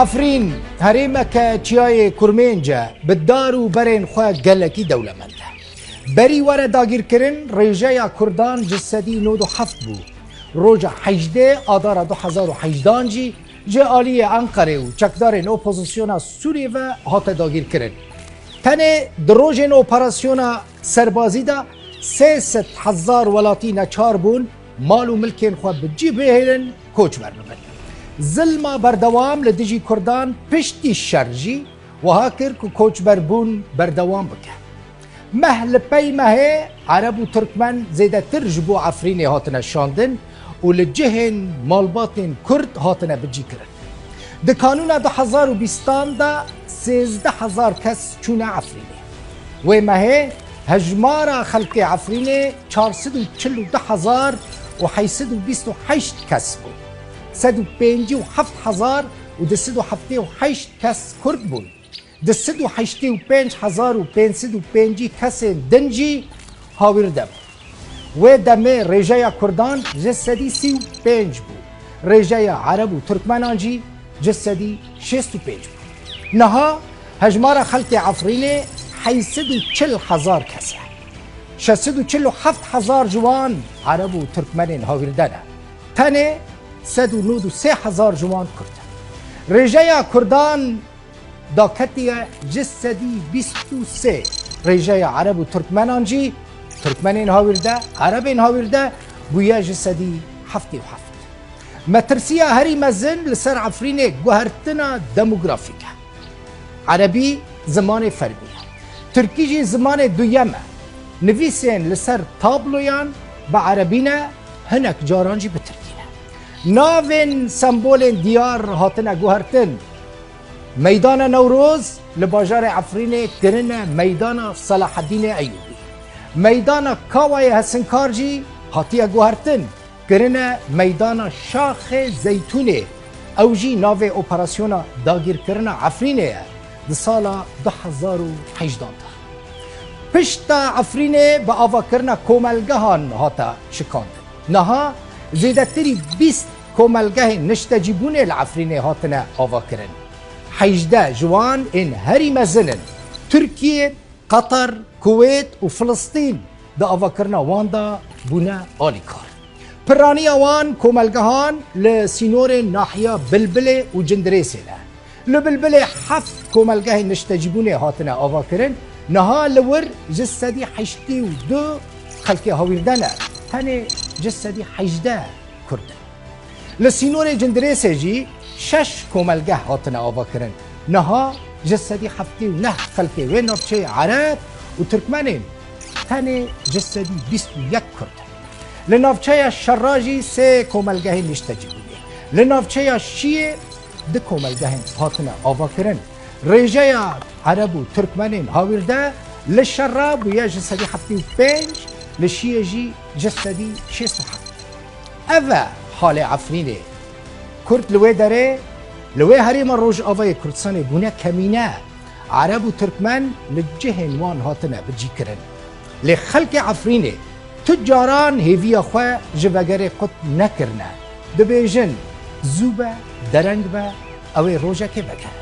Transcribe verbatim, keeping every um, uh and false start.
Efrîn, herêmeke çiyayê Kurmênc e, bi dar û berên xwe gelekî dewlemend e. Berî were dagîrkirin, rêjeya Kurdan ji sedî nod û heft bû. Roja hejdê Adara du hezar û hejdan jî ji aliyê Enqerê û çekdarên opozisyona Sûriyê ve hate dagîrkirin. Tenê di rojên operasyona serbazî de sê sed hezar welatî neçar bûn mal û milkên xwe bi cî bihêlin, koçber bibin. Zilma berdewam li dijî Kurdan piştî şer jî wiha kir ku koçberbûn berdewam bike. Meh li pey mehê Ereb û Tirkmen zêdetir ji bo Efrînê hatine şandin û li cihên malbatên Kurd hatine bicîkirin. Di kanûna du hezar û bîstan de sêzdeh hezar kes çûne Efrînê. Wê mehê hejmara xelkê Efrînê çar sed û çil û du hezar û heşt sed û bîst û heşt kes bû. Sed û pêncî û heft hezar û du sed û heftê û heşt kes Kurd bûn. Du sed û heştê û pênc hezar û pênc sed û pêncî kesên din jî hawîrde bûn. Wê demê rêjeya Kurdan ji sedî sî û pênc bû. Rêjeya Ereb û Tirkmenan jî ji sedî şêst û pênc bû. Niha hejmara xelkê Efrînê heşt sed û çil hezar kes e. Şeş sed û çil û heft hezar ji wan Ereb û Tirkmenên hawîrde ne. Tenê sed û nod û sê hezar ji wan Kurd in. Rêjeya Kurdan daketiye ji sedî bîst û sê. Rêjeya Ereb û Tirkmenan jî, Tirkmenên hawîrde, Erebên hawîrde, bûye ji sedî heftê û heft. Metirsiya herî mezin li ser Efrînê guhertina demografîk e. Erebî zimanê fermî ye. Tirkî jî zimanê duyem e. Nivîsên li ser tabloyan bi erebî ne, hinek caran jî bi tirkî ne. Navên sembolên diyar hatine guhertin. Meydana Newroz li bajarê Efrînê kirine Meydana Selahedînê Eyûbî. Meydana Kawayê Hesinkar jî hatiye guhertin, kirine Meydana Şaxê Zeytûnê. Ew jî navê operasyona dagîrkirina Efrînê ye di sala du hezar û hejdan de. Pişta Efrînê bi avakirina komelgehan hate şikandin. Niha zêdetirî bîst komelgehên niştecîbûnê li Efrînê hatine avakirin. Hejdeh ji wan ên herî mezin in. Tirkiye, Qatar, Kuwêt û Filistîn di avakirina wan de bûne alîkar. Piraniya wan komelgehan li sînorên nahiya Bilbilê û Cindirêsê ne. Li Bilbilê heft komelgehên niştecîbûnê hatine avakirin, niha li wir ji sedî heştê û du xelkê hawîrde ne, tenê ji sedî hejdeh Kurd in. Li sînorê Cindirêsê jî şeş komelgeh hatine avakirin. Niha ji sedî heftê û neh xelkê wê navçeyê Ereb û Tirkmenên tenê ji sedî bîst û yek Kurd in. Li navçeya Şerra jî sê komelgehên niştecîbûnê. Li navçeya Şiyê du komelgehên hatine avakirin. Rêjeya Ereb û Tirkmenên hawîrde li Şerra bûye ji sedî heftê û pênc, li Şiyê jî ji sedî şêst û heft. Ev e halê Efrînê. Kurd li wê derê, li wê herêma Rojavayê Kurdistanê bûne kemîne. Ereb û Tirkmen li cihên wan hatine bicîkirin. Lê xelkê Efrînê tu caran hêviya xwe ji vegerê qut nekirine. Dibêjin, zû be, dereng be, ew ê rojekê vegere.